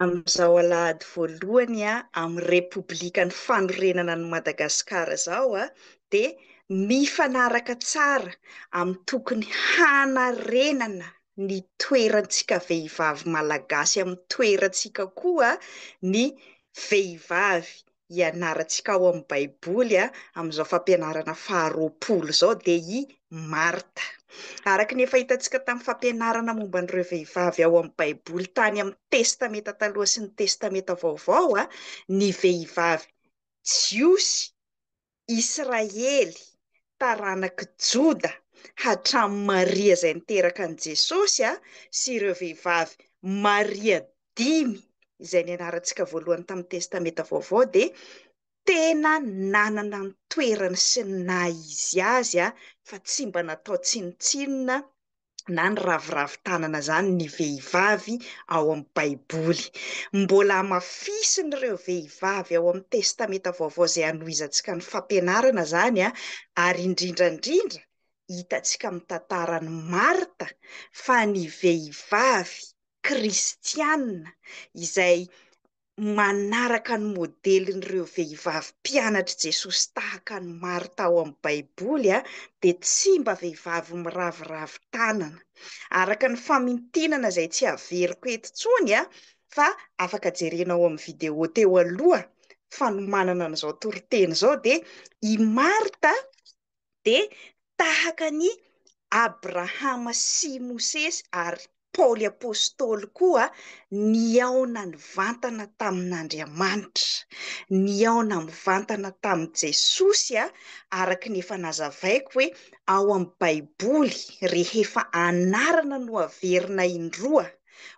Amin'izao alahady voalohany amin'ny Repoblikan'ny fanorenana an'i Madagasikara izao dia mifanaraka tsara amin'ny tokony hanarenana ny toerantsika vehivavy malagasy amin'ny toerantsika koa ny vehivavy ianarantsika ao amin'ny Baiboly amin'izao fampianarana faharoapolo izao dia i Marta. Araka ny efa hitantsika tamin'ny fampianarana momba an'ireo vehivavy ao amin'ny Baiboly tany amin'ny Testamenta Taloha sy ny Testamenta Vaovao, ny vehivavy Jiosy, Israely, taranak'i Joda, hatramin'i Maria izay niteraka an'i Jesosy sy ireo vehivavy Maria dimy izay nianarantsika voalohany tamin'ny Testamenta Vaovao dia tena nanana ny toerany sy ny naha izy azy fa tsy mba natao tsinontsinona na niraviravy tanana izany ny vehivavy ao amin'ny Baiboly. Mbola hamafisin'ireo vehivavy ao amin'ny Testamenta Vaovao izay hanohizantsika ny fampianarana izany ary indrindra indrindra hitantsika amin'ny tantaran'i Marta fa ny vehivavy kristiana izay manaraka ny modelin'ireo vehivavy mpianatr'i Jesosy tahaka an'i Marta ao amin'ny Baiboly dia tsy mba vehivavy miraviravy tanana. Araka ny famintinana izay tsy averiko eto intsony fa afaka jerena ao amin'ny video teo aloha fanomanana an'izao toriteny izao dia i Marta dia tahaka an'i Abrahama sy Mosesy ary Paoly Apostoly koa nihaona nivantana tamin'Andriamanitra, nihaona mivantana tamin'i Jesosy, araka ny efa nazavaiko hoe ao amin'ny Baiboly rehefa anarana no averina indroa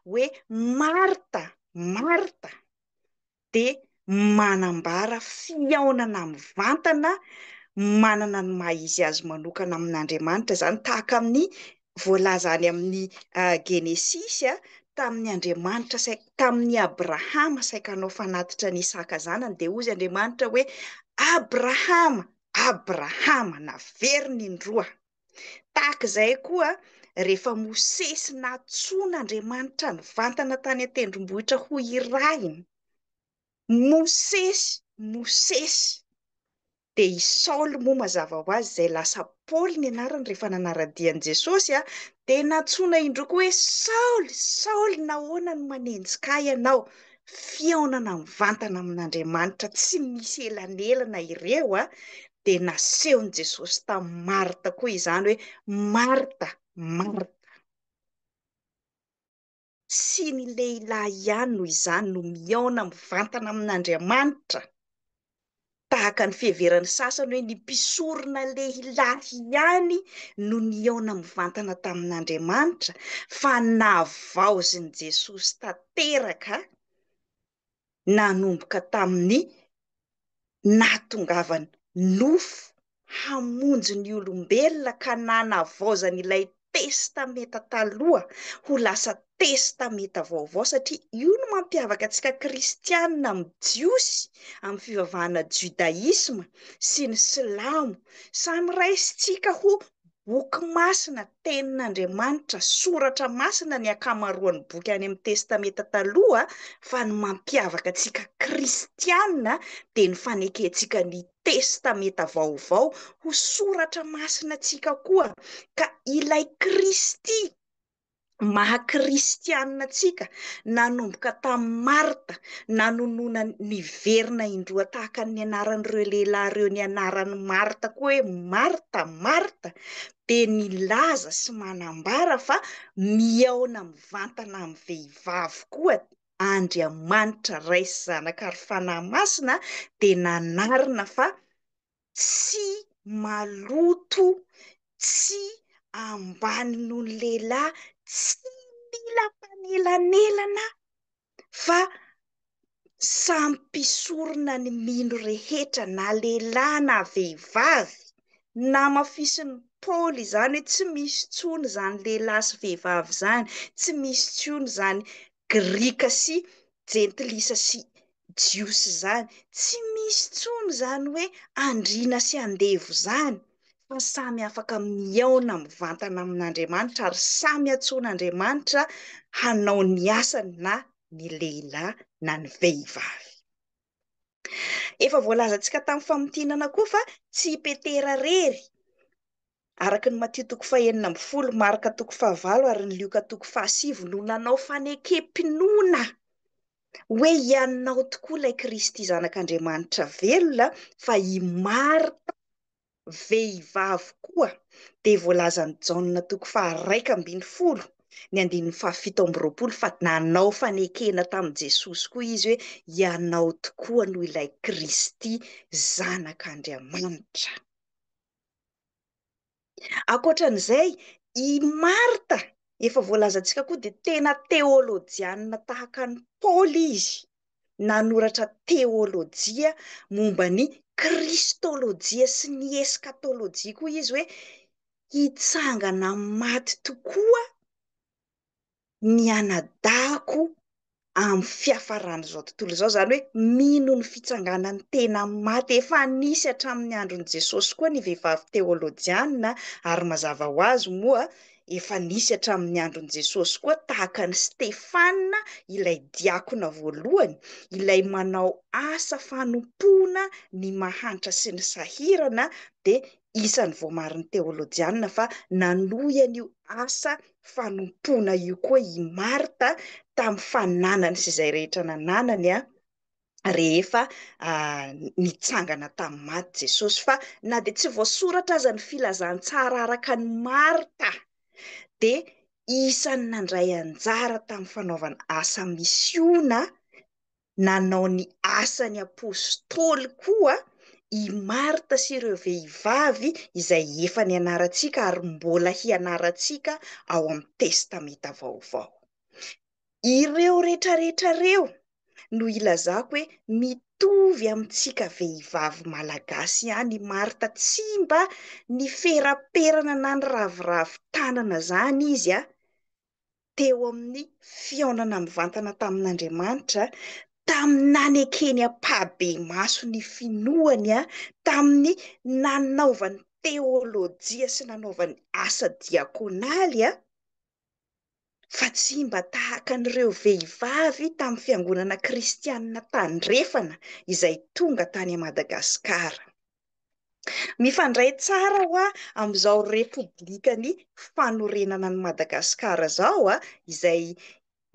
hoe Marta, Marta, dia manambara fihaonana mivantana manana ny maha izy azy manokana amin'Andriamanitra izany, tahaka amin'ny voalaza any amin'ny Genesisy, tamin'ny Andriamanitra saika, tamin'i Abrahama saika hanao fanatitra an'i Isaka zanany, dia hozy Andriamanitra hoe, Abrahama, Abrahama, naveriny indroa. Tahaka izay koa, rehefa Mosesy nantsoin'Andriamanitra nivantana tany an-tendrombohitra ho irahiny, Mosesy, Mosesy! Dia i Saoly moa mazava ho azy izay lasa Paoly ny anarany rehefa nanara-dia an'i Jesosy, dia nantsoina indroa koa hoe Saoly, Saoly, nahoana no manenjika ahy ianao? Fihaonana mivantana amin'Andriamanitra tsy misy elanelana ireo, dia nasehon'i Jesosy tamin'i Marta koa izany hoe, Marta, Marta. Tsy ny lehilahy ihany noho izany no mihaona mivantana amin'Andriamanitra, tahaka ny fiheveran'ny sasany hoe ny mpisorona lehilahy ihany no nihaona mivantana tamin'Andriamanitra, fa navaozin'i Jesosy tanteraka nanomboka tamin'ny nahatongavany nofo hamonjy ny olombelona ka nanavaozany ilay Testamenta Taloha ho lasa Testamenta Vaovao satria io no mampiavaka antsika kristianina amin'ny Jiosy, amin'ny fivavahana judaisme sy ny silamo. Samy raisintsika ho Boky masina, Tenin'Andriamanitra, Soratra masina ny ankamaroan'ny boky any amin'ny Testamenta Taloha, fa ny mampiavaka antsika kristiana dia ny fanekentsika ny Testamenta Vaovao ho Soratra masina antsika koa, ka ilay Kristy maha kristianina antsika nanomboka tamin'i Marta nanonona niverina indroa tahaka ny anaran'ireo lehilahy ireo ny anaran'i Marta koa hoe Marta, Marta dia nilaza sy manambara fa mihaona mivantana amin'ny vehivavy koa Andriamanitra Ray sy Zanaka ary Fanahy Masina dia nanarina fa tsy maloto, tsy ambany noho ny lehilahy, tsy mila mpanelanelana fa samy mpisorona ny mino rehetra na lehilahy na vehivavy. Namafisin'i Paoly izany hoe tsy misy intsony izany lehilahy sy vehivavy izany, tsy misy intsony izany Grika sy jentilisa sy Jiosy izany. Tsy misy intsony izany hoe andriana sy andevo izany, fa samy afaka mihaona mivantana amin'Andriamanitra ary samy antsoin'Andriamanitra hanao ny asany na. ny lehilahy na ny vehivavy. Efa voalazantsika tamin'ny famintinana koa fa tsy i Petera irery, araka ny Matio toko faha-16, Marka toko fahavalo ary ny Lioka toko fahasivy no nanao fanekem-pinoana hoe ianao tokoa ilay Kristy Zanak'Andriamanitra velona fa i Marta vehivavy koa dia voalazan'i Jaona toko faha-11 ny andininy faha-27 fa nanao fanekena tamin'i Jesosy koa izy hoe ianao tokoa no ilay Kristy Zanak'Andriamanitra. Ankoatran'izay, i Marta, efa voalazantsika koa, dia tena teolojianina tahaka an'i Paoly izy. Nanoratra teolojia momba ny kristolojia sy ny eskatolojia koa izy hoe hitsangana amin'ny maty tokoa ny anadahiko amin'ny fiafaran'izao tontolo izao, izany hoe mino ny fitsanganan'ny tena amin'ny maty. Efa nisy hatramin'ny andron'i Jesosy koa ny vehivavy teolojiana ary mazava ho azy moa efa nisy hatramin'ny andron'i Jesosy koa tahaka an'i Stefana ilay diakona voalohany, ilay manao asa fanompoana ny mahantra sy ny sahirana dia isan'ny voamarin'ny teolojiana fa nanohy an'io asa fanompoana io koa i Marta tamin'ny fananany sy izay rehetra nananany rehefa nitsangana tamin'ny maty Jesosy. Fa na dia tsy voasoratra aza ny filazantsara araka an'i Marta dia isan'ny nandray anjara tamin'ny fanaovana asa misiona Nanao ny asan'ny apostoly koa i Marta sy ireo vehivavy izay efa nianarantsika ary mbola hianarantsika ao amin'ny Testamenta Vaovao. Ireo rehetrarehetra ireo no ilazako hoe mitovy amintsika vehivavy malagasy ihany i Marta, tsy mba niferaperana na niraviravy tanana izany izy teo amin'ny fihaonana mivantana tamin'Andriamanitra, tamin'ny nanekeny ampahibemaso ny finoany, tamin'ny nanaovany teolojia sy nanaovany asa diakonaly, fa tsy mba tahaka an'ireo vehivavy tamin'ny fiangonana kristianina tandrefana izay tonga tany Madagasikara. Mifandray tsara hoa amin'izao repoblikan'ny fanorenana an'i Madagasikara izao, izay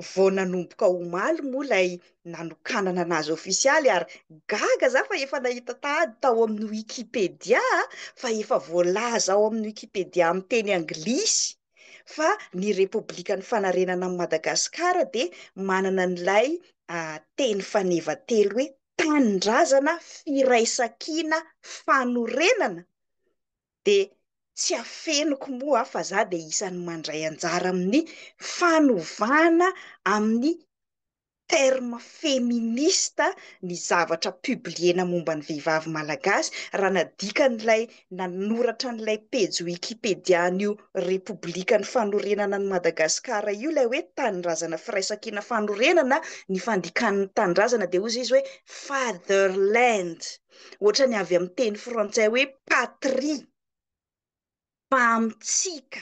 vao nanomboka omaly moa ilay nanokanana anazy ofisialy ary gaga za fa efa nahita tady tao amin'ny Wikipedia fa efa voalaza ao amin'ny Wikipedia amin'ny teny anglisy fa ny repoblikan'ny fanarenana an'i Madagasikara dia manana an'ilay teny faneva telo hoe tanindrazana, firaisankina, fanorenana dia tsy afeniko moa fa za dia isan'ny mandray anjara amin'ny fanovana amin'ny terme feministe ny zavatra publier-na momba ny vehivavy malagasy, raha nadikan'ilay nanoratra an'ilay pejy wikipedia an'io Repoblikan'ny fanorenana an'i Madagasikara io ilay hoe tanindrazana firaisankina fanorenana, ny fandikany ny tanindrazana dia hozy izy hoe fatherland, ohatrany avy amin'ny teny frantsay hoe patrie, fa amintsika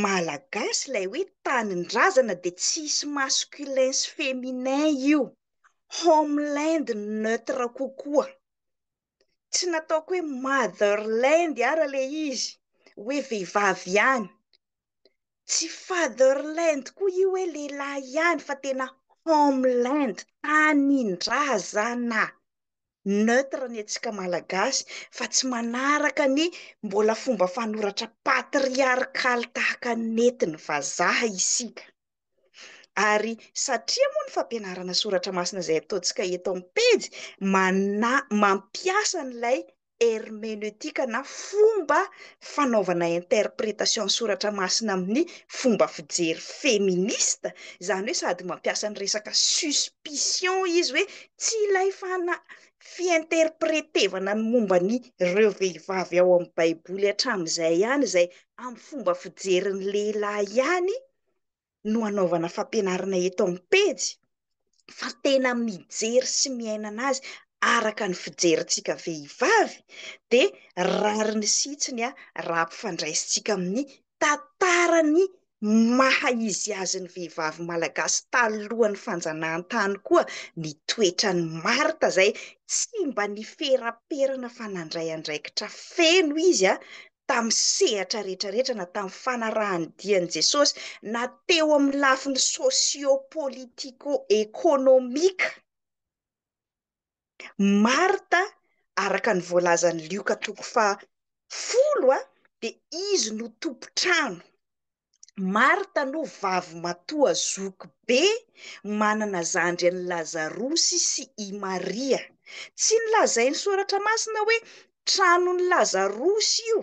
malagasy ilay hoe tanindrazana dia tsisy masculin sy féminin io, homeland neutre kokoa. Tsy nataoko hoe motherland ara ilay izy, hoe vehivavy ihany. Tsy fatherland koa io hoe lehilahy ihany fa tena homeland, tanindrazana. Neutre ny antsika malagasy fa tsy manaraka ny mbola fomba fanoratra patriarkaly tahaka ny nentin'ny vazaha isika. Ary satria moa ny fampianarana soratra masina izay ataontsika eto amin'ny pejy mana mampiasa an'ilay hermeneutique na fomba fanaovana interprétation ny soratra masina amin'ny fomba fijery féministe, izany hoe sady mampiasa ny resaka suspicion izy hoe tsy ilay fana fi-interpretevana ny momba ny ireo vehivavy ao amin'ny baiboly hatramin'izay ihany izay amin'ny fomba fijerin'ny lehilahy ihany no anaovana fampianarana eto amin'ny pejy fa tena mijery sy miaina anazy araka ny fijerintsika vehivavy dia rariny sy hitsiny raha ampifandraisintsika amin'ny tantaran'ny maha izy azy ny vehivavy malagasy talohan'ny fanjanahantany koa ny toetran'i Martha izay tsy mba niferaperana fa nandray andraikitra feno izy tamin'ny sehatra rehetra rehetra na tamin'ny fanarahany dian'i Jesosy na teo amin'ny lafiny socio-politico-ekonomika. Marta, araka ny voalazan'i Lioka toko faha 10, dia izy no tompon-trano. Marta no vavimatoa zoky be manana zandry an'i Lazarosy sy i Maria. Tsy nolazain'ny Soratra Masina hoe tranon'i Lazarosy io,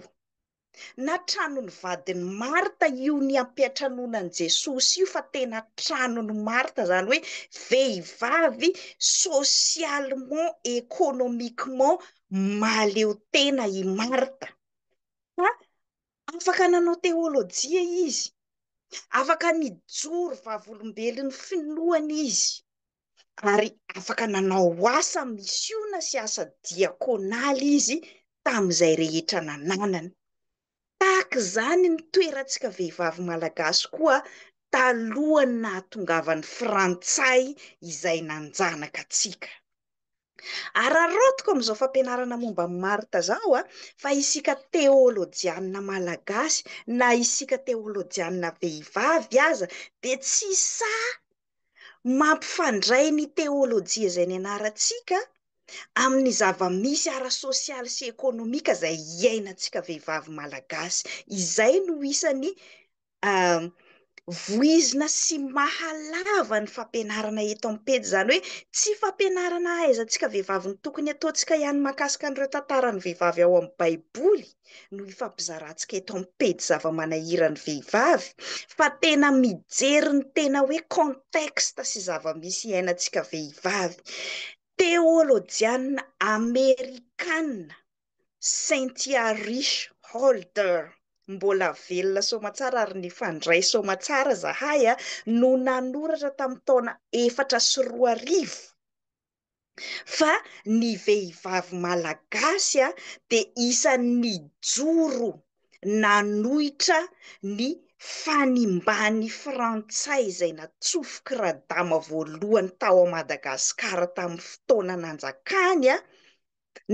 na tranon'ny vadin'i Marta io niampiantranoana an'i Jesosy io fa tena tranon'i Marta, izany hoe vehivavy socialement, économiquement mahaleo tena i Marta. Fa Afaka nanao teolojia izy, afaka nijoro vavolombelon'ny finoany izy, ary afaka nanao asa misiona sy asa diakonaly izy tamin'izay rehetra nananany. Tahaka izany ny toerantsika vehivavy malagasy koa talohan'ny nahatongavan'ny frantsay izay nanjanaka antsika. Araraotiko amin'izao fampianarana momba an'i Martha izao fa isika teolojianina malagasy na isika teolojianina vehivavy aza dia tsy sahy mampifandray ny teolojia izay nianarantsika amin'ny zava-misy ara-sosialy sy ekonomika izay iainantsika vehivavy malagasy. Izay no isan'ny voizina sy mahalava ny fampianarana eto amin'ny pejy, izany hoe tsy fampianarana ahaizantsika vehivavy ny tokony hataontsika ihany mahakasika an'ireo tantaran'ny vehivavy ao amin'ny Baiboly no ifampizarantsika eto amin'ny pejy zava-manahiran'ny vehivavy fa tena mijery ny tena hoe contexte sy zava-misy iainantsika vehivavy. Teolojiana amerikana Cynthia Rich Holder, mbola velona soamatsara ary nifandray soamatsara zahay, no nanoratra tamin'ny taona 2004 fa ny vehivavy malagasy dia isan'ny nijoro nanohitra ny fanimban'ny frantsay izay natsofoky Radama voalohany tao Madagasikara tamin'ny fotoana nanjakany.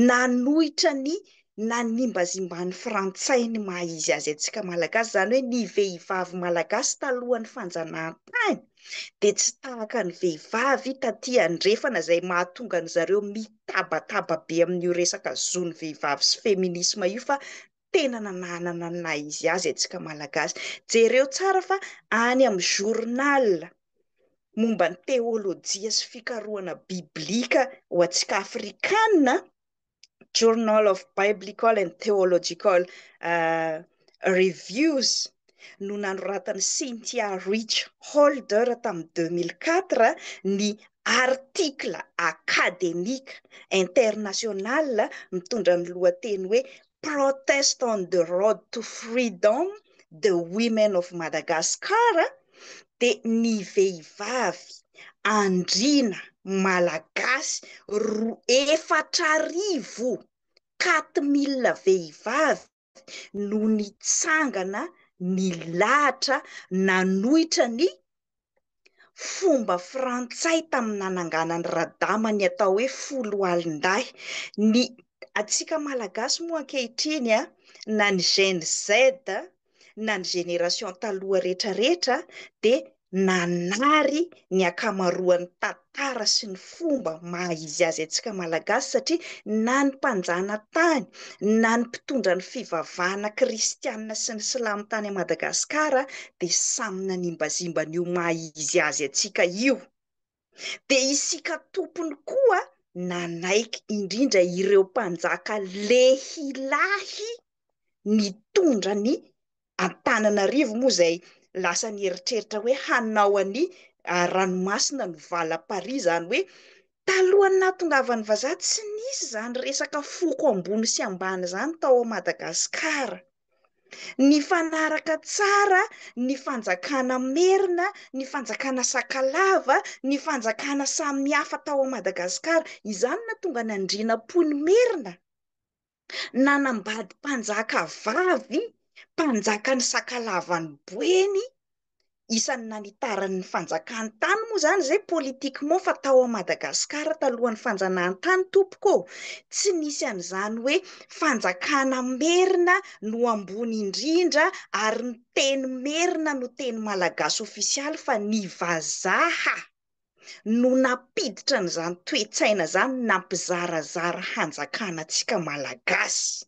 Nanohitra ny nanimbazimban'ny frantsay ny maha izy azy antsika malagasy, izany hoe ny vehivavy malagasy talohan'ny fanjanahantany dia tsy tahaka ny vehivavy taty andrefana izay mahatonga an-dry zareo mitabataba be amin'io resaka zon'ny vehivavy sy feminisme io fa tena nanana ny naha izy azy antsika malagasy. Jereo tsara fa any amin'ny journal momba ny teolojia sy fikarohana biblika ho antsika afrikana, Journal of Biblical and Theological Reviews, no nanoratan'i Cynthia Rich Holder tamin'ny 2004 ny article akademika international mitondra ny lohateny hoe Protest on the Road to Freedom, The Women of Madagascar, dia ny vehivavy andriana malagasy roa 4000, 4000 vehivavy no nitsangana nilahatra nanohitra ny fomba frantsay tamin'ny nananganan'i Radama ny atao hoe foloalindahy. Ny antsika Malagasy moa ankehitriny na ny Gen Z na ny génération taloha rehetra rehetra dia nanary ny ankamaroan'ny tantara sy ny fomba maha izy azy antsika Malagasy satria na ny mpanjanatany na ny mpitondra ny fivavahana kristianina sy ny silamo tany Madagasikara dia samy nanimbazimba an'io maha izy azy antsika io. Dia isika tompony koa nanaiky indrindra ireo mpanjaka lehilahy nitondra ny Antananarivo moa izay lasa nieritreritra hoe hanao an'i ranomasina no valam-parihy, izany hoe talohan'ny nahatongavan'ny vazaha tsy nisy izany resaka foko ambony sy ambany izany tao Madagasikara. Nifanaraka tsara ny fanjakana merina, ny fanjakana sakalava, ny fanjakana samihafa tao Madagasikara. Izany no nahatonga an'i Andrianampoinimerina nanambady mpanjaka vavy, mpanjakan'ny Sakalavan'i Boeny. Isan'ny nanitarany ny fanjakan-tany moa izany izay politiquement fa tao Madagascar talohan'ny fanjanahantany tompoko ô! Tsy nisy an'izany hoe fanjakana merina no ambony indrindra ary ny teny merina no teny malagasy ofisialy fa ny vazaha no nampiditra an'izany toe-tsaina izany nampizarazara hanjakana antsika malagasy.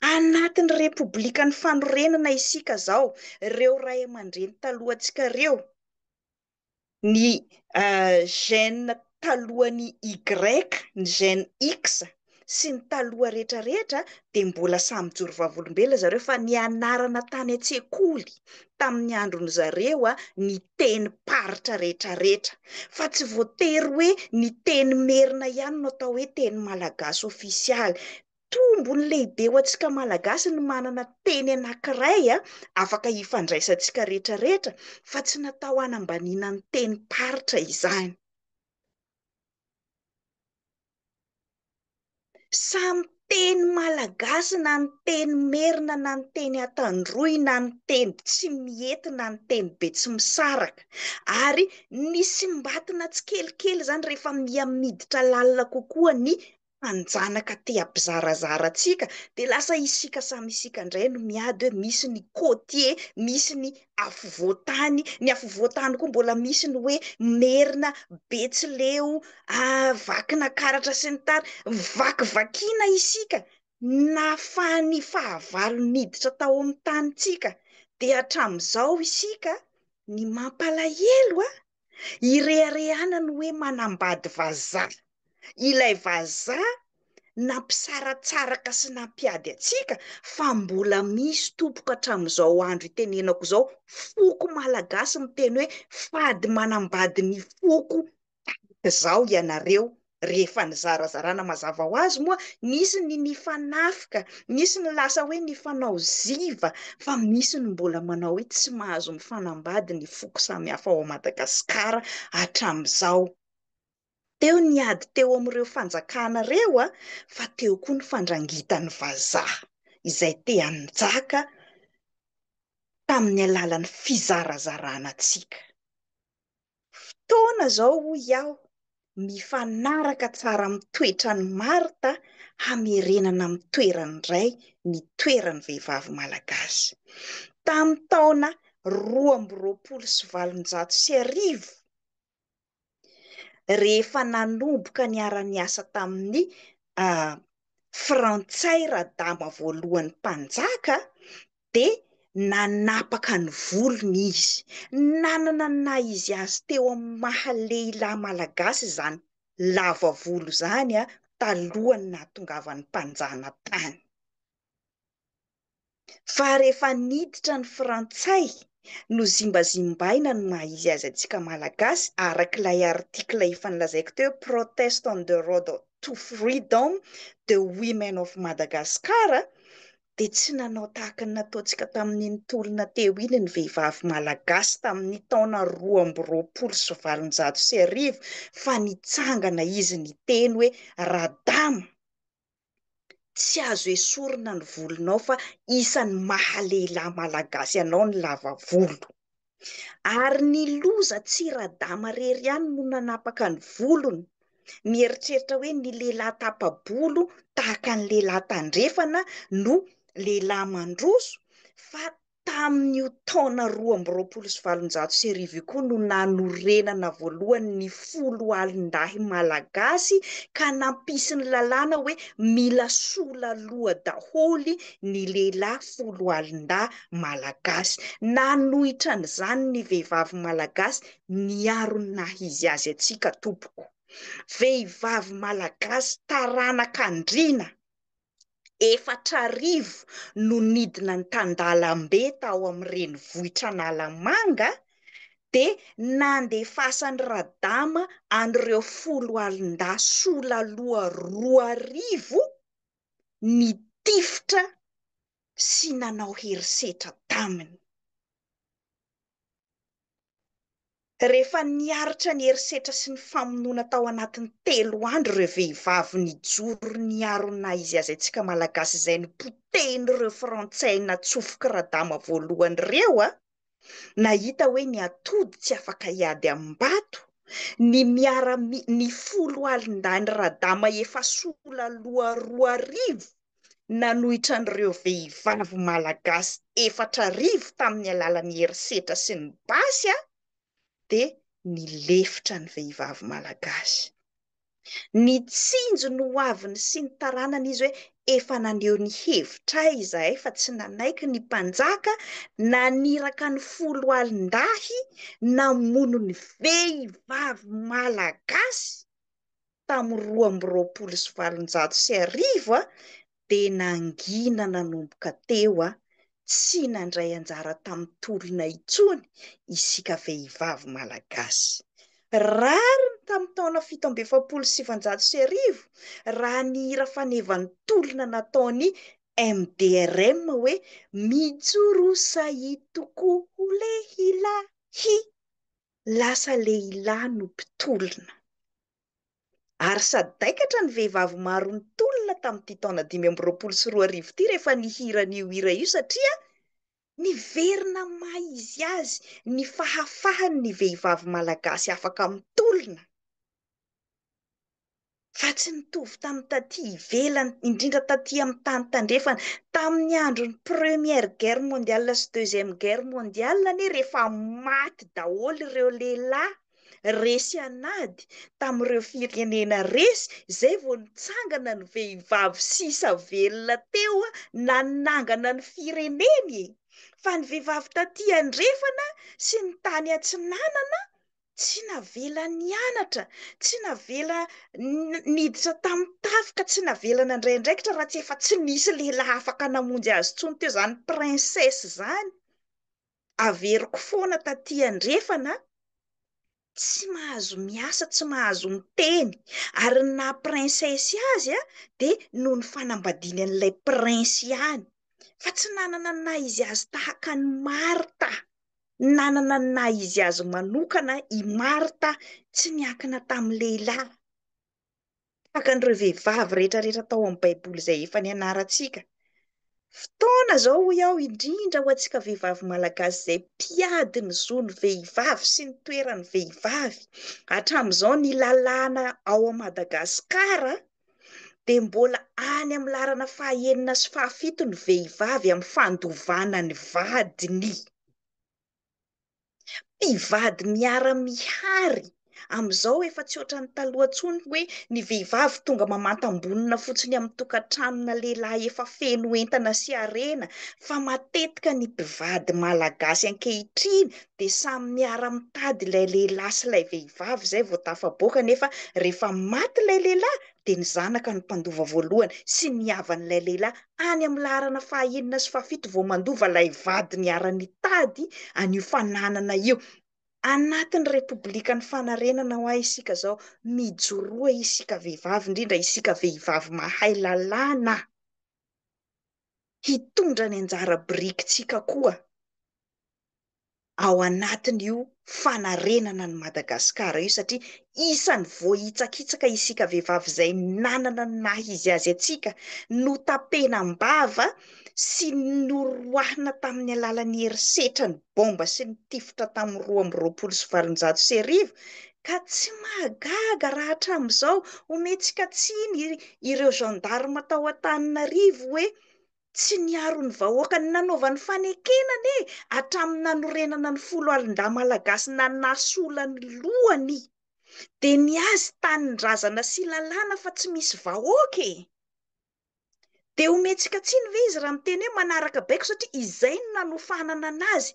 Anatin'ny Repoblikan'ny fanorenana isika izao, ireo ray aman-dreny talohantsika ireo, ny gène talohan'ny Y, ny gène X sy ny taloha rehetra rehetra dia mbola samy mijoro vavolombelona zareo fa nianarana tany an-tsekoly tamin'ny andron'ny zareo ny tenim-paritra rehetra rehetra fa tsy voatery hoe ny teny merina ihany no atao hoe teny malagasy ofisialy. Tombony lehibe ho antsika Malagasy ny manana teny anankiray afaka hifandraisantsika rehetra rehetra fa tsy natao hanambaniana ny tenim-paritra izany. Samy teny malagasy na ny teny merina na ny teny antandroy na ny teny tsimihety na ny teny betsimisaraka ary nisimbatina tsikelikely izany rehefa miha miditra lalina kokoa ny mpanjanaka te hampizarazara antsika dia lasa isika samy isika indray no miady hoe misy ny côtier, misy ny afovoantany, ny afovoantany koa mbola misy ny hoe merina, betsileo, vakinakaratra sy ny tariny, vakivakiana isika nahafahan'ny fahavalo niditra tao amin'ny tanintsika dia hatramin'izao isika ny mampalahelo a! Ireharehana ny hoe manambady vazaha. Ilay vazaha nampisaratsaraka sy nampiady antsika fa mbola misy tompoko hatramin'izao andro itenenako izao foko malagasy miteny hoe fady manambady ny foko tahaka izao ianareo rehefa nizarazarana mazava ho azy moa nisy ny nifanafika, nisy ny lasa hoe nifanao ziva fa misy ny mbola manao hoe tsy mahazo mifanambady ny foko samihafa ao Madagasikara hatramin'izao. Teo ny ady teo amin'ireo fanjakana ireo fa teo koa ny fandrangitan'ny vazaha izay te hanjaka tamin'ny alalan'ny fizarazarana antsika. Fotoana izao hoy aho mifanaraka tsara amin'ny toetran'i Martha hamerenana amin'ny toerany indray ny toeran'ny vehivavy malagasy. Tamin'ny taona 1822, rehefa nanomboka niara-niasa tamin'ny Frantsay Radama voalohany mpanjaka dia nanapaka ny volony izy. Nanana ny naha izy azy teo amin'ny maha lehilahy malagasy izany lava volo izany talohan'ny nahatongavan'ny mpanjanatany. Fa rehefa niditra ny frantsay, nozimbazimbaina ny maha izy azy antsika malagasy araka ilay article efa nolazaiko teo hoe Protest on the road to freedom, the women of Madagascar, dia tsy nanao tahaka ny nataontsika tamin'iny tolona teo iny ny vehivavy malagasy tamin'ny taona 1822 fa nitsangana izy niteny hoe Radama, Tsy azo esorina ny volonao fa isan'ny maha lehilahy malagasy anao ny lava volo. Ary ny loza tsy Radama rery ihany no nanapaka ny volony. Mieritreritra hoe ny lehilahy tapa-bolo tahaka ny lehilahy tandrefana no lehilahy mandroso fa Tamin'io taona 1822 io koa no nanorenana voalohany ny foloalindahy malagasy ka nampisy ny lalàna hoe mila sola loha daholo ny lehilahy foloalindahy malagasy. Nanohitra an'izany ny vehivavy malagasy niaro ny naha izy azy antsika tompoko. Vehivavy malagasy taranak'andriana. 4000 no nidina ny tan-dalambe tao amin'ny renivohitr'Analamanga dia nandefasan'i Radama an'ireo foloalindahy sola loha 2000 nitifitra sy nanao herisetra taminy. Rehefa niaritra ny herisetra sy ny famonoana tao anatin'ny 3 andro ireo vehivavy nijoro niaro ny naha izy azy antsika Malagasy izay nopotehin'ireo Frantsay natsofok'i Radama voalohany ireo, Nahita hoe ny atody tsy afaka hiady amim-bato, ny miarami, ny foloalindahin'i Radama efa sola loha 2000 nanohitra an'ireo vehivavy malagasy 4000 tamin'ny alalan'ny herisetra sy ny basy dia nilefitra ny vehivavy malagasy. Nitsinjo ny hoaviny sy ny taranany izy hoe efa naneho ny hevitray izahay fa tsy nanaiky ny mpanjaka naniraka ny foloalindahy namono ny vehivavy malagasy tamin'ny 1822 dia nangina nanomboka teo tsy nandray anjara tamin'ny tolona intsony isika vehivavy malagasy. Rariny tamin'ny taona 1947 raha ny hira fanevan'ny tolona nataon'ny MDRM hoe Mijoroa sahy tokoa ho lehilahy. Lasa lehilahy no mpitolona. Ary sadaikatra ny vehivavy maro nitolona tamin'ity taona 2025 ity rehefa nihira an'io hira io satria niverina maha izy azy ny fahafahany ny vehivavy malagasy afaka mitolona fa tsy nitovy tamin'ny taty ivelany, indrindra taty amin'ny tany tandrefana. Tamin'ny andron'ny première guerre mondiale sy deuxième guerre mondiale anie rehefa maty daholo ireo lehilahy resy an'ady tamin'ireo firenena resy, izay vao nitsangana ny vehivavy sisa velona teo nanangana ny fireneny e! Fa ny vehivavy taty andrefana sy ny tany atsinanana tsy navela nianatra, tsy navela niditra tamin'ny tafika, tsy navela nandray andraikitra raha tsy efa tsy nisy lehilahy afaka namonjy azy intsony teo izany princesse izany. Averiko foana taty andrefana, tsy mahazo miasa, tsy mahazo miteny, ary ny naha princesse azy dia noho ny fanambadiany an'ilay prince ihany, fa tsy nanana ny naha izy azy tahaka an'i Martha. Nanana ny naha izy azy manokana i Martha, tsy niankina tamin'ny lehilahy. Tahaka an'ireo vehivavy rehetra rehetra tao amin'ny Baiboly izay efa nianarantsika. Fotoana izao hoy aho indrindra ho antsika vehivavy malagasy izay mpiady ny zon'ny vehivavy sy ny toeran'ny vehivavy. Hatramin'izao ny lalàna ao Madagasikara dia mbola any amin'ny laharana fahaenina sy fahafito ny vehivavy amin'ny fandovana ny vadiny. Mpivady miara-mihary amin'izao efa tsy ohatran'ny taloha intsony hoe ny vehivavy tonga mamantam-bonona fotsiny amin'ny tokantranona lehilahy efa feno entana sy harena fa matetika ny mpivady malagasy ankehitriny dia samy miara-mitady ilay lehilahy sy ilay vehivavy izay vao tafaboaka nefa rehefa maty ilay lehilahy dia ny zanaka no mpandova voalohany sy ny havan'ilay lehilahy any amin'ny laharana fahaenina sy fahafito vao mandova ilay vady niara-nitady an'io fananana io. Anatin'ny Repoblikan'ny Fanarenana hoa isika izao, mijoroa isika vehivavy, indrindra isika vehivavy mahay lalàna, hitondra ny anjara birikintsika koa. ao anatin'io fanarenana an'i Madagasikara io satria isan'ny voahitsakitsaka isika vehivavy izay nanana ny naha izy azy antsika, notapenam-bava sy noroahina tamin'ny alalan'ny herisetra ny baomba sy ny tifitra tamin'ny 1822 ka tsy mahagaga raha hatramin'izao omentsika tsiny ireo gendarme tao Antananarivo hoe Tsy niaro ny vahoaka ny nanaovany fanekena anie hatramin'ny nanorenana ny foloalindahy malagasy nanasola ny lohany dia ny azy tanindrazana sy lalàna fa tsy misy vahoaka e! Dia omentsika tsiny ve izy raha miteny hoe manaraka baiko satria izay no nanofanana anazy,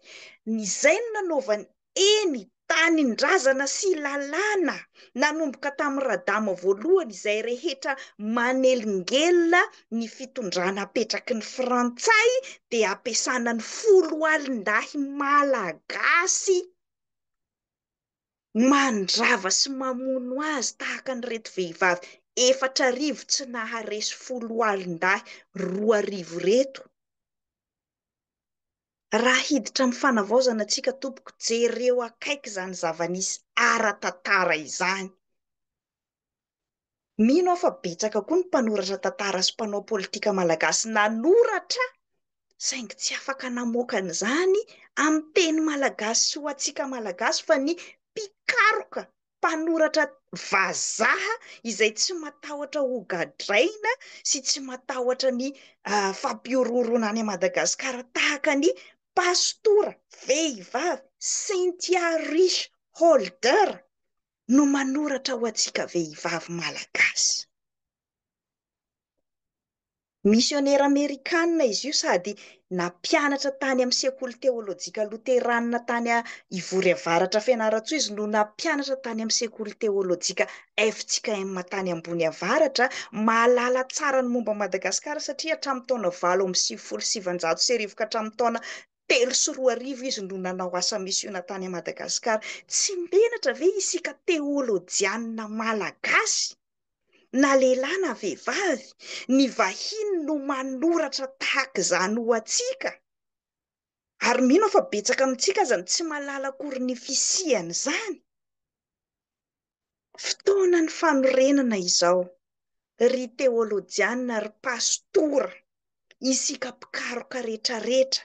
izay no nanaovany Eny, tanindrazana sy lalàna nanomboka tamin'i Radama voalohany izay rehetra manelingelina ny fitondrana apetraky ny frantsay dia ampiasana ny foloalindahy malagasy mandrava sy mamono azy tahaka an'ireto vehivavy 4000 tsy naharesy foloalindahy 2000 ireto. Raha hiditra amin'ny fanavaozana tsika tompoko, jereo akaiky izany zava-nisy ara-tantara izany. Mino aho fa betsaka koa ny mpanoratra tantara sy mpanao politika malagasy nanoratra Saingy tsy afaka namoaka an'izany amin'ny teny malagasy sy ho antsika Malagasy fa ny mpikaroka, mpanoratra vazaha izay tsy matahotra ho gadraina sy tsy matahotra ny fampihorohoroana any Madagasikara tahaka ny Pastora vehivavy Cynthia Rich Holder no manoratra ho antsika vehivavy Malagasy. Misionera amerikanina izy io sady nampianatra tany amin'ny sekoly teolojika loteranina tany Ivory Avaratra Fianarantsoa izy no nampianatra tany amin'ny sekoly teolojika fjkm tany Ambony Avaratra, mahalala tsara ny momba an'i Madagasikara satria hatramin'ny taona 1998 ka hatramin'ny taona 2003 izy no nanao asa misiona tany Madagasikara. Tsy menatra ve isika teolojianina malagasy? na lehilahy na vehivavy, ny vahiny no manoratra tahaka izany ho antsika, ary mino aho fa betsaka amintsika aza no tsy mahalala akory ny fisian'izany. Fotoanan'ny fanorenana izao, ry teolojiana, ry pastora, isika mpikaroka retraretra,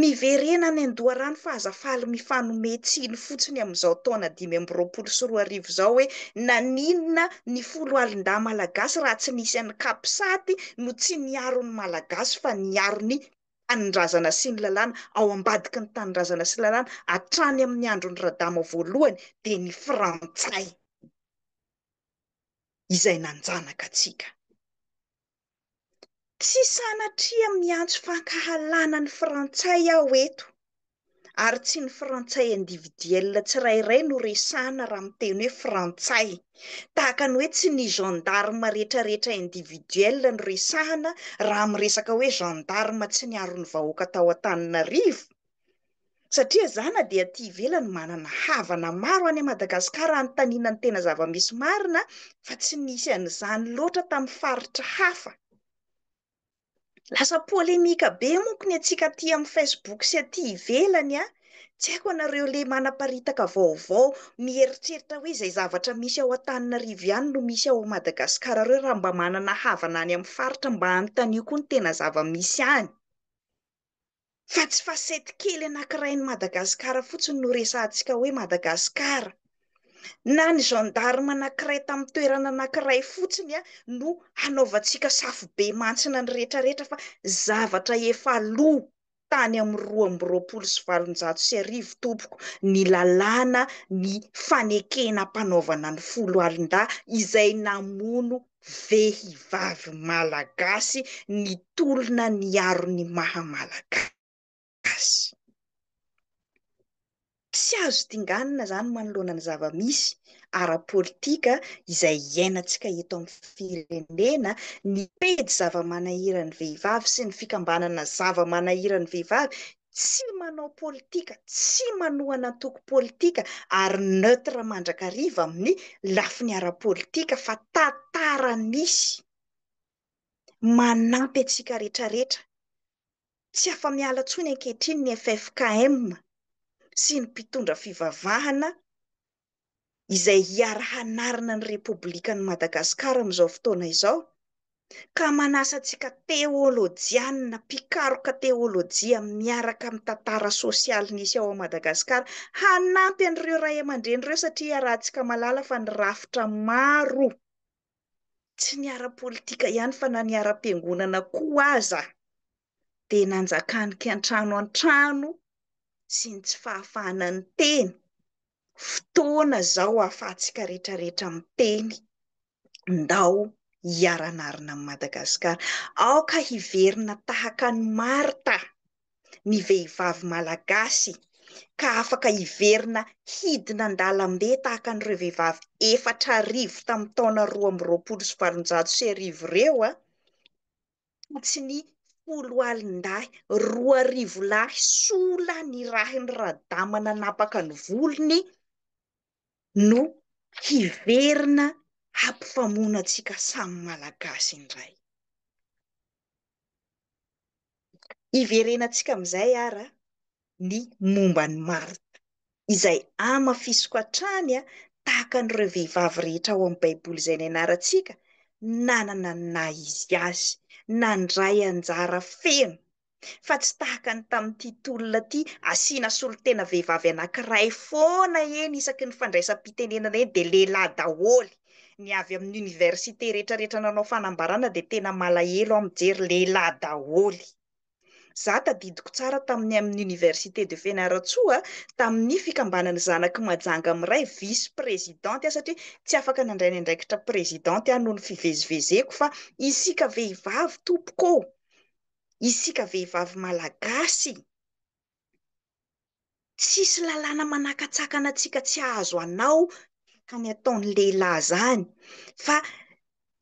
Miverena any an-doharano fa aza faly mifanome tsiny fotsiny amin'izao taona 2025 izao hoe naninona ny foloalindahy malagasy raha tsy nisy an'i capsat no tsy niaro ny malagasy fa niaro ny tanindrazana sy ny lalàna ao ambadiky ny tanindrazana sy lalàna hatrany amin'ny andron'i Radama voalohany dia ny frantsay izay nanjanaka antsika. Tsy sanatria miantso fankahalana ny frantsay aho eto, ary tsy ny frantsay individuel tsirairay no resahana raha miteny hoe frantsay, tahaka ny hoe tsy ny gendarme retraretra individuel no resahana raha miresaka hoe gendarme tsy niaro ny vahoaka tao Antananarivo, satria za na dia aty ivelany manana havana maro any Madagasikara anontaniana ny tena zava-misy marina fa tsy nisy an'izany loatra tamin'ny faritra hafa. Lasa polemika be monko ny antsika aty amin'ny Facebook sy aty ivelany a! Tsy haiko anareo le manaparitaka vaovao mieritreritra hoe izay zavatra misy ao Antananarivo ihany no misy ao Madagasikara reo raha mba manana havana any amin'ny faritra mba anontanio koa ny tena zava-misy any. Fa tsy facette kely anankiray-n'i Madagasikara fotsiny no resahantsika hoe Madagasikara. Na ny gendarme anankiray tamin'ny toerana anankiray fotsiny no hanaovantsika safobe mantsina ny rehetrarehetra fa zavatra efa lo tany amin'ny 1822 tompoko ny lalàna ny fanekena ampanaovana ny foloalindahy izay namono vehivavy malagasy nitolona niaro ny maha malagasy. Tsy azo dinganina izany manoloana ny zava-misy ara-politika izay iainantsika eto amin'ny firenena, ny pejy zava-manahiran'ny vehivavy sy ny fikambanana zava-manahiran'ny vehivavy tsy manao politika, tsy manohana antoko politika ary neutre mandrakariva amin'ny lafiny ara-politika fa tantara misy manampy antsika retraretra. Tsy afa-miala intsony ankehitriny ny ffkm sy ny mpitondra fivavahana izay hiara-hanarina ny Repoblikan'i Madagasikara amin'izao fotoana izao, ka manasa antsika teolojianina, mpikaroka teolojia miaraka amin'ny tantara sosialy nisy ao Madagasikara hanampy an'ireo ray aman-dreny ireo satria iarahantsika mahalala fa ny rafitra maro, tsy ny ara-politika ihany fa na ny ara-piangonana koa aza dia nanjakan'ny kiantrano an-trano sy ny tsy fahafahana niteny. Fotoana izao ahafahantsika rehetrarehetra miteny, ndao hiara-hanarina amin'i Madagasikara. Aoka hiverina tahaka an'i Martha ny vehivavy malagasy ka afaka hiverina hidina an-dalambe tahaka an'ireo vehivavy 4000 tamin'ny taona 1822 ireo. Tsy ny foloalindahy 2000 lahy sola nirahin'i Radama nanapaka ny volony no hiverina hampifamono antsika samy Malagasy indray. Hiverenantsika amin'izay ara ny momba an'i Marta, izay hamafisiko hatrany tahaka an'ireo vehivavy rehetra ao amin'ny Baiboly izay nianarantsika, nanana ny naha izy azy, nandray anjara feno. Fa tsy tahaka ny tamin'ity tolona ity, asiana solontena vehivavy anankiray foana eny isaky ny fandraisam-pitenenana eny dia lehilahy daholo. Ny avy amin'ny université rehetrarehetra nanao fanambarana dia tena malahelo aho mijery lehilahy daholo. Za tadidiko tsara tamin'ny amin'ny université de Fianarantsoa tamin'ny fikambanan'ny zanak'i Majanga miray vice présidente aho satria tsy afaka nandray ny andraikitra présidente aho noho ny fivezivezeko fa isika vehivavy tompoko ô! Isika vehivavy malagasy tsisy lalàna manakatsakana antsika tsy hahazo anao tahaka ny ataon'ny lehilahy zany fa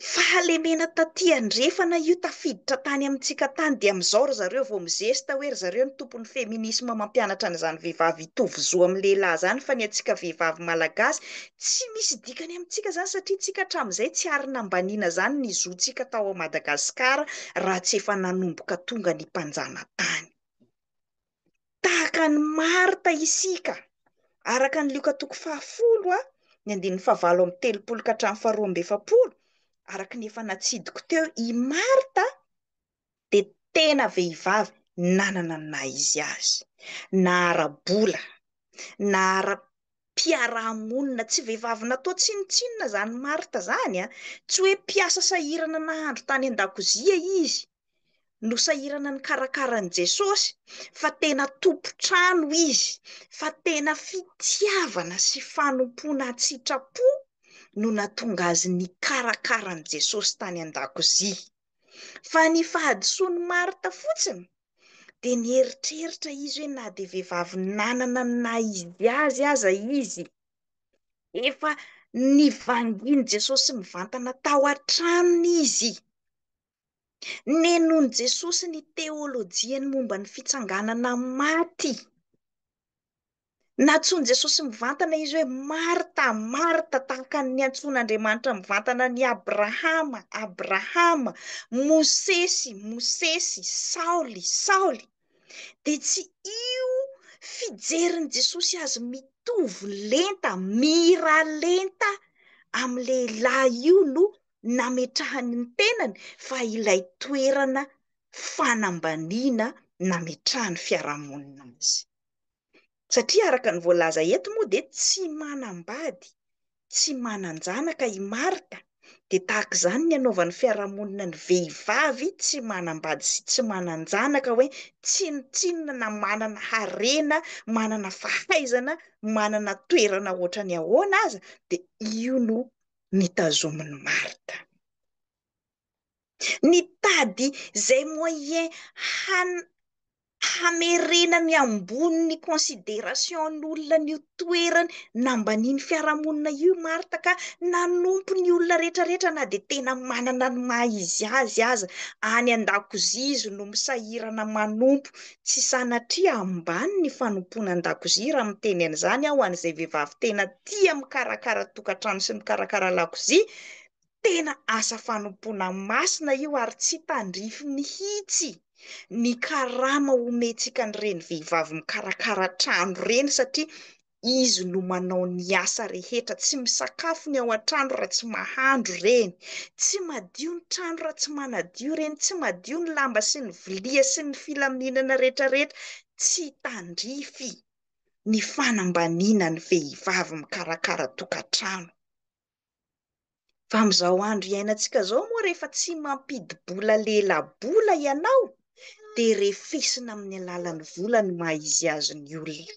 fahalemena taty andrefana io tafiditra tany amintsika tany dia amin'izao ry zareo vao mizesta hoe ry zareo no tompon'ny feminisme mampianatra an'izany vehivavy hitovy zo amin'ny lehilahy zany fa ny antsika vehivavy malagasy tsy misy dikany amintsika zany satria tsika hatramin'izay tsy ary nambaniana zany ny zontsika tao Madagasikara raha tsy efa nanomboka tonga ny mpanjanatany. Tahaka an'i Marta isika, araka ny Lioka toko fahafolo, ny andininy fahavalo amby telopolo ka hatramin'ny faharoa amby efapolo, araka ny efa natsidiko teo, i Marta dia tena vehivavy nanana ny naha izy azy, na ara-bola, na ara-piarahamonina, tsy vehivavy natao tsinontsinona izany Marta izany, tsy hoe mpiasa sahirana nahandro tany an-dakozia izy, no sahirana nikarakara an'i Jesosy fa tena tompon-trano izy, fa tena fitiavana sy fanompoana an-tsitrapo no nahatonga azy nikarakara an'i Jesosy tany an-dakozia. Fa ny fahadisoan'i Marta fotsiny dia nieritreritra izy hoe na dia vehivavy nanana ny naha izy azy aza izy, efa nivangian'i Jesosy mivantana tao an-tranony izy. Nenoin'i Jesosy ny teolojiany momba ny fitsanganana amin'ny maty. Nantsoin'i Jesosy mivantana izy hoe Marta, Marta, tahaka ny niantsoan'Andriamanitra mivantana an'i Abrahama, Abrahama, Mosesy, Mosesy, Saoly, Saoly. Dia tsy io fijerin'i Jesosy azy mitovy lenta, mira lenta amin'ny lehilahy io no nametrahany ny tenany fa ilay toerana fanambaniana nametrahan'ny fiarahamonina azy. Satria araka ny voalaza eto moa dia tsy manambady, tsy manan-janaka i Marta, dia tahaka izany ny anaovan'ny fiarahamonina ny vehivavy tsy manambady sy tsy manan-janaka hoe tsinontsinona na manana harena, manana fahaizana, manana toerana ohatran'ny ahoana aza dia io no nitazomin'i Marta. Nitady izay moyen han- hamerenany ambony ny considération-n'olona an'io toerany nambanian'ny fiarahamonina io i Marta ka nanompo ny olona rehetrarehetra na dia tena manana ny maha izy azy aza. Any an-dakozia izy no misahirana manompo. Tsy sanatria ambany ny fanompoana an-dakozia raha miteny an'izany aho ho an'izay vehivavy tena tia mikarakara tokantrano sy mikarakara lakozia, tena asa fanompoana masina io ary tsy tandrify mihitsy ny karama omentsika an'ireny vehivavy mikarakara trano ireny satria izy no manao ny asa rehetra, tsy misakafo ny ao an-trano raha tsy mahandro ireny, tsy madio ny trano raha tsy manadio ireny, tsy madio ny lamba sy ny vilia sy ny filaminana rehetrarehetra, tsy tandrify ny fanambaniana ny vehivavy mikarakara tokantrano. Fa amin'izao andro iainantsika izao moa rehefa tsy mampidi-bola lela-bola ianao dia refesina amin'ny alalan'ny vola ny maha izy azy ny olona.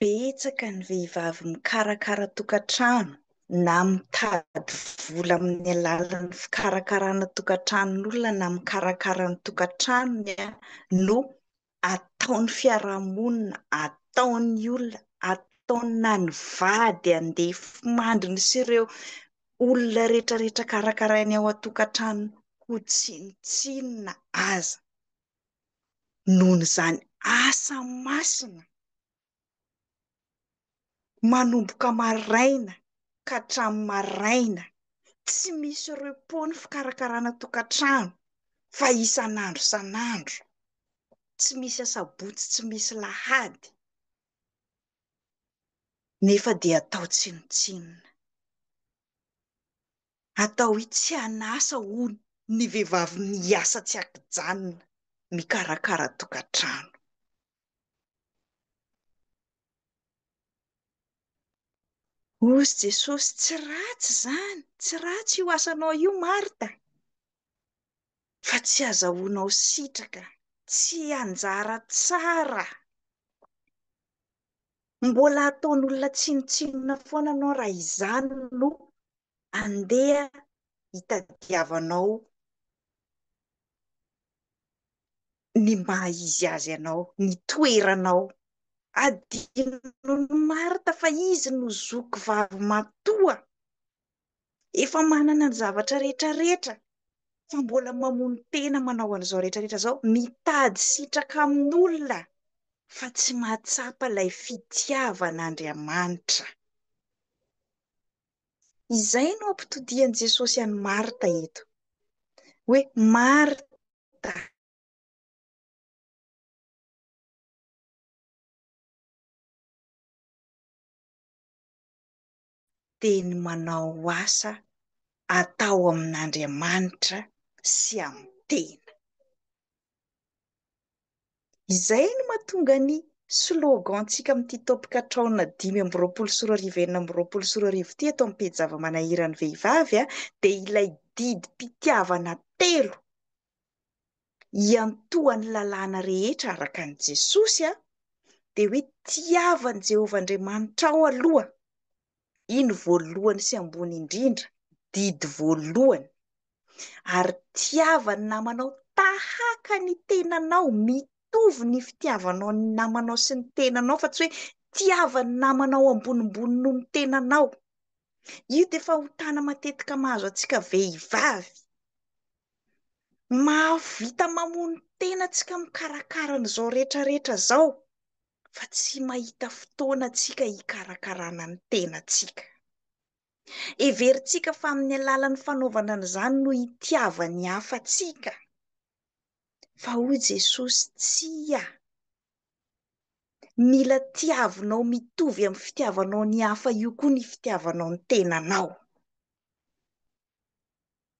Betsaka ny vehivavy mikarakara tokantrano na mitady vola amin'ny alalan'ny fikarakarana tokantranon'olona na mikarakara ny tokantranony no ataon'ny fiarahamonina, ataon'ny olona, ataony na ny vady andefimandriny sy ireo olona rehetrarehetra karakarainy ao an-tokantranony ho tsinontsinona aza noho izany asa masina manomboka maraina ka hatramin'ny maraina, tsy misy repos ny fikarakarana tokantrano fa isan'andro isan'andro, tsy misy asabotsy tsy misy lahady nefa dia atao tsinontsinona. Atao hoe tsy an'asa hono ny vehivavy miasa tsy an-kijanona mikarakara tokantrano. Hozy Jesosy, tsy ratsy izany, tsy ratsy io asanao io Marta, fa tsy azahoanao sitraka, tsy anjara tsara. Mbola ataon'olona tsinontsinona foana anao raha izany no andeha hitadiavanao ny maha izy azy anao, ny toeranao. Adinon'i Marta fa izy no zoky vavy matoa, efa manana ny zavatra rehetra rehetra fa mbola mamono tena manao an'izao rehetra rehetra izao, mitady sitraka amin'olona fa tsy mahatsapa ilay fitiavan'Andriamanitra. Izay no ampitodian'i Jesosy an'i Marta eto, hoe Marta, dia ny manao asa atao amin'Andriamanitra sy amin'ny tena. Izay no mahatonga ny slogan-tsika amin'ity taom-pikatraona 2025 2026 ity eto amin'ny pejy zava-manahiran'ny vehivavy dia ilay didim-pitiavana telo iantohan'ny lalàna rehetra araka an'i Jesosy dia hoe tiava an'i Jehovah Andriamanitrao aloha, iny voalohany sy ambony indrindra, didy voalohany, ary tiava ny namanao tahaka ny tenanao, mitovy ny fitiavanao ny namanao sy ny tenanao fa tsy hoe tiava ny namanao ambonimbony noho ny tenanao. Io dia fahotana matetika mahazo antsika vehivavy. Mahavita mamono tena tsika mikarakara an'izao rehetra rehetra izao fa tsy mahita fotoana tsika hikarakarana ny tenantsika. Heverintsika fa amin'ny alalan'ny fanaovana an'izany no hitiavan'ny hafa antsika. Fa hoy Jesosy, tsia. Mila tiavinao mitovy amin'ny fitiavanao ny hafa io koa ny fitiavanao ny tenanao.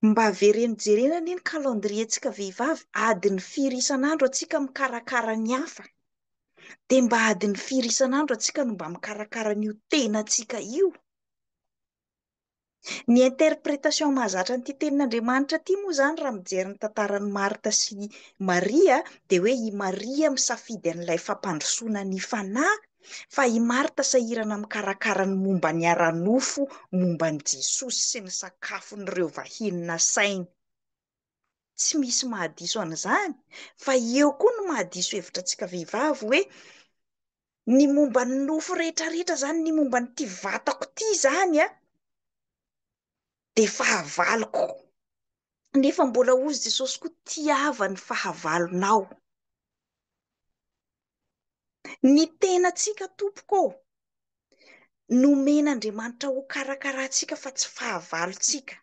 Mba avereno jerena anie ny calendrier-tsika vehivavy, adiny firy isan'andro antsika mikarakara ny hafa, dia mba adiny firy isan'andro antsika no mba mikarakara an'io tenantsika io. Ny interprétation mahazatra an'ity tenin'Andriamanitra ity moa izany raha mijery ny tantaran'i Marta sy Maria dia hoe i Maria misafidy an'ilay fampandrosoana ny fanahy Fa i Marta sahirana mikarakara ny momba ny ara-nofo momba an'i Jesosy sy ny sakafon'ireo vahiny nasainy. Tsy misy mahadiso an'izany, fa eo koa no mahadiso hevitra antsika vehivavy hoe ny momba ny nofo rehetrarehetra izany, ny momba an'ity vatako ity izany an, dia fahavaloko. Nefa mbola hozy Jesosy koa tiava ny fahavalonao. Ny tenantsika tompoko ô, nomen'Andriamanitra ho karakarantsika fa tsy fahavalontsika.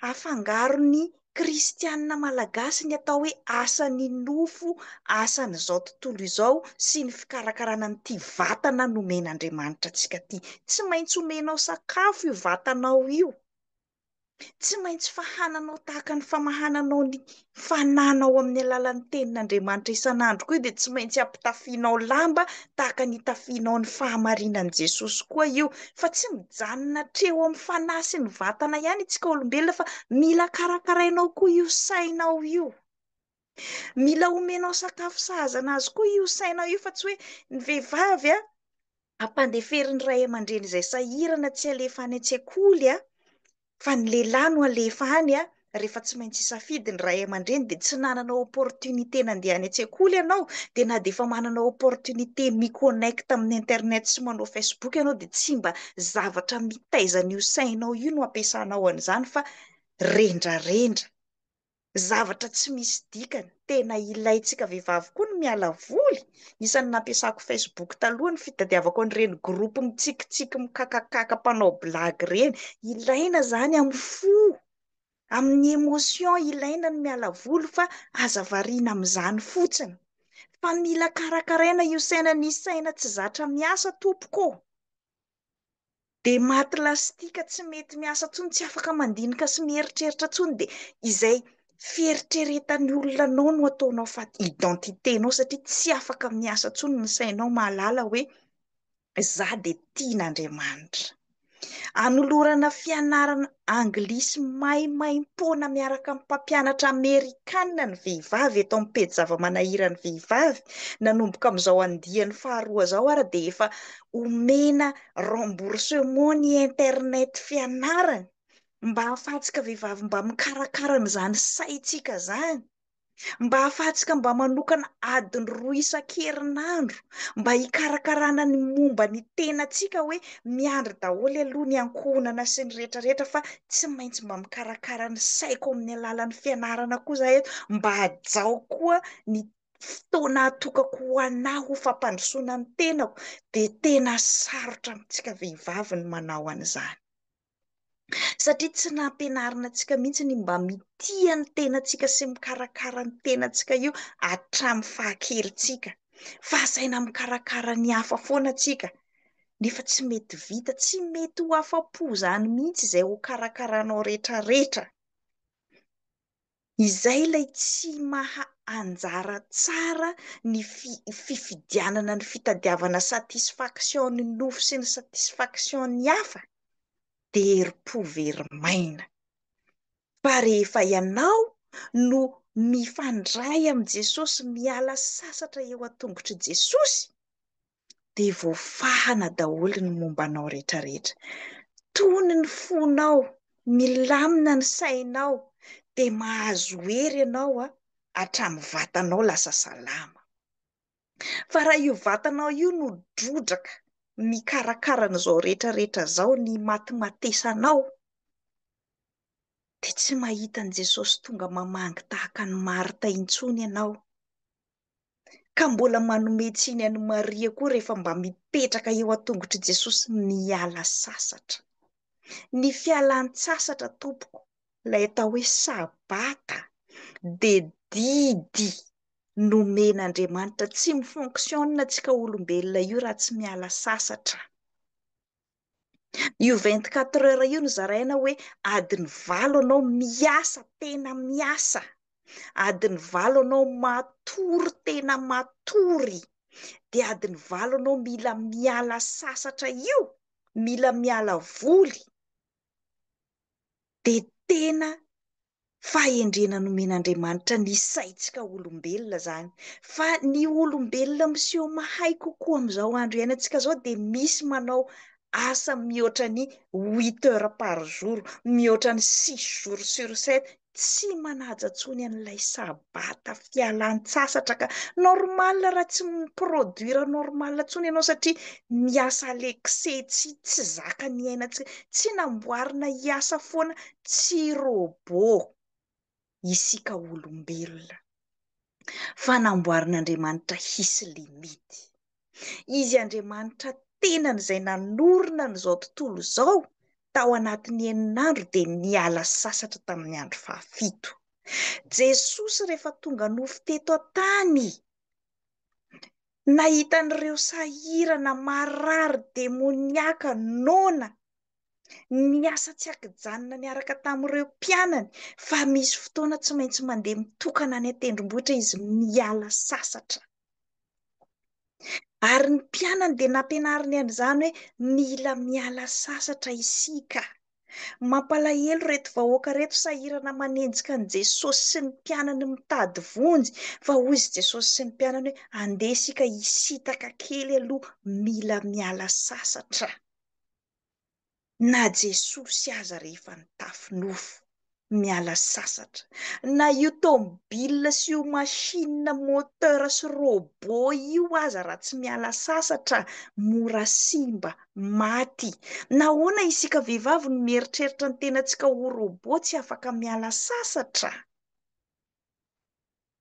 Afangaron'ny kristianina malagasy ny atao hoe asan'ny nofo, asan'izao tontolo izao sy ny fikarakarana an'ity vatana nomen'Andriamanitra antsika ity. Tsy maintsy omenao sakafo io vatanao io. Tsy maintsy fahananao tahaka ny famahananao ny fananao amin'ny alalan'ny tenin'Andriamanitra isan'andro koa io dia tsy maintsy ampitafianao lamba tahaka ny itafianao ny fahamarinan'i Jesosy koa io fa tsy mijanona hatreo amin'ny fanahy sy ny vatana ihany isika olombelona fa mila karakarainao koa io sainao io. Mila omenao sakafo sahaza anazy koa io sainao io fa tsy hoe ny vehivavy a ampandeferin'ny ray aman-dreny izay sahirana tsy alefa any an-tsekoly a, fa ny lehilahy no alefa any a, rehefa tsy maintsy hisafidy ny ray aman-dreny dia tsy nanana opportunité nandeha any an-tsekoly ianao, dia na dia efa manana opportunité mi-connecte amin'ny internet sy manao facebook ianao dia tsy mba zavatra mitaiza an'io sainao io no ampiasanao an'izany fa rendrarendra. zavatra tsy misy dikany. Tena ilaintsika vehivavy koa ny miala voly. Isan'ny nampiasako Facebook taloha ny fitadiavako an'ireny groupe mitsikitsiky mikakakaka mpanao blague ireny. Ilaina izany amin'ny fo, amin'ny émotion ilaina ny miala voly fa aza variana amin'izany fotsiny. Fa mila karakaraina io saina, ny saina tsy zatra miasa tompoko ô. Dia maty lastika tsy mety miasa intsony, tsy afaka mandinika sy mieritreritra intsony, dia izay fieritreretan'ny olona anao no ataonao fa identité-nao satria tsy afaka miasa intsony ny sainao mahalala hoe za dia tian'Andriamanitra. Anolorana fianarana anglisy maimaimpoana miaraka amin'ny mpampianatra amerikana ny vehivavy eto amin'ny pejy zava-manahiran'ny vehivavy. Nanomboka amin'izao andiany faharoa izao ary dia efa omena remboursement ny internet fianarana mba hahafahantsika vehivavy mba mikarakara an'izany saintsika izany. Mba ahafahantsika mba manokana adiny roa isan-kerinandro mba hikarakarana ny momba ny tenantsika hoe miandry daholo aloha ny ankohonana sy ny rehetra rehetra fa tsy maintsy mba mikarakara ny saiko amin'ny alalan'ny fianarana koa za eto mba hajao koa ny fotoana atokako ho anahy ho fampandrosoana ny tenako dia tena sarotra amintsika vehivavy ny manao an'izany. Satria tsy nampianarina antsika mihitsy ny mba mitia ny tenantsika sy mikarakara ny tenantsika io hatramin'ny fahakelintsika. Fa asaina mikarakara ny hafa foana tsika, nefa tsy mety vita, tsy mety ho afa-po izany mihitsy izay ho karakaranao rehetrarehetra. Izay ilay tsy maha anjara tsara ny fifidianana ny fitadiavana satisfaction ny nofo sy ny satisfaction ny hafa dia herim-po very maina. Fa rehefa ianao no mifandray amin'i Jesosy miala sasatra eo an-tongotr'i Jesosy dia voafahana daholo ny momba anao rehetra rehetra. Tony ny fonao, milamina ny sainao, dia mahazo hery ianao hatramin'ny vatanao lasa salama. Fa raha io vatanao io no drodraka mikarakara an'izao rehetra rehetra izao ny matimatesanao, dia tsy mahita an'i Jesosy tonga mamangy tahaka an'i Marta intsony ianao. Ka mbola manome tsiny an'i Maria koa rehefa mba mipetraka eo an-tongotr'i Jesosy miala sasatra. Ny fialan-tsasatra tompoko, ilay atao hoe sabata, dia didy nomen'Andriamanitra. Tsy mi-fonctionne tsika olombelona io raha tsy miala sasatra. Io 24 heures io no zaraina hoe adiny valo anao miasa, tena miasa. Adiny valo anao matory, tena matory. Dia adiny valo anao mila miala sasatra io, mila miala voly. Dia tena fahendrena nomen'Andriamanitra ny saintsika olombelona izany. Fa ny olombelona miseho mahay kokoa amin'izao andro iainantsika izao dia misy manao asa mihoatra ny huit heures par jour, mihoatra ny six jours sur sept, tsy manaja intsony an'ilay sabata fialan-tsasatra ka normal raha tsy mi-produire normal intsony ianao satria miasa à l'excès tsy tsy zaka ny ainantsika, tsy namboarina hiasa foana Tsy robot isika olombelona fa namboarin'Andriamanitra hisy limite. Izy Andriamanitra tenany izay nanorina an'izao tontolo izao tao anatin'ny enin'andro dia niala sasatra tamin'ny andro fahafito. Jesosy rehefa tonga nofo teto an-tany, nahita an'ireo sahirana, marary, demoniaka, noana, Niasa tsy an-kijanona niaraka tamin'ireo mpianany fa misy fotoana tsy maintsy mandeha mitokana any an-tendrombohitra izy miala sasatra. Ary ny mpianany dia nampianariny an'izany hoe mila miala sasatra isika. Mampalahelo ireto vahoaka ireto sahirana manenjika an'i Jesosy sy ny mpianany mitady vonjy fa hoy izy Jesosy sy ny mpianany hoe andeha isika hisintaka kely aloha mila miala sasatra. Na Jesosy aza rehefa nitafy nofo, miala sasatra. Na io tomobile sy io machine moteur sy robot io aza raha tsy miala sasatra mora simba, maty. Nahoana isika vehivavy no mieritreritra ny tenantsika ho robot tsy afaka miala sasatra?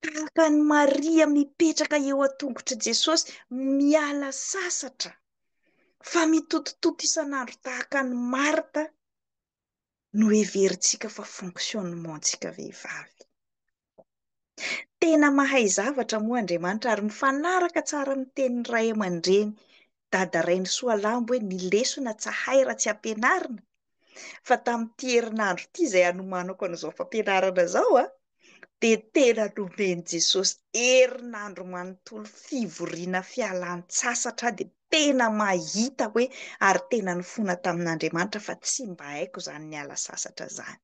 Tahaka an'i Maria mipetraka eo an-tongotr'i Jesosy miala sasatra, fa mitotototo isan'andro tahaka an'i Marta no heverintsika fa fonctionnement-ntsika vehivavy. Tena mahay zavatra moa Andriamanitra ary mifanaraka tsara amin'ny tenin'ny ray aman-dreny. Dada Rainisoalambo hoe ny lesona tsy hay raha tsy ampianarina, fa tamin'ity herinandro ity izay hanomanako an'izao fampianarana izao a, dia tena nomen'i Jesosy herinandro manontolo fivoriana fialan-tsasatra aho dia tena mahita hoe ary tena nifona tamin'Andriamanitra fa tsy mba haiko izany niala sasatra izany.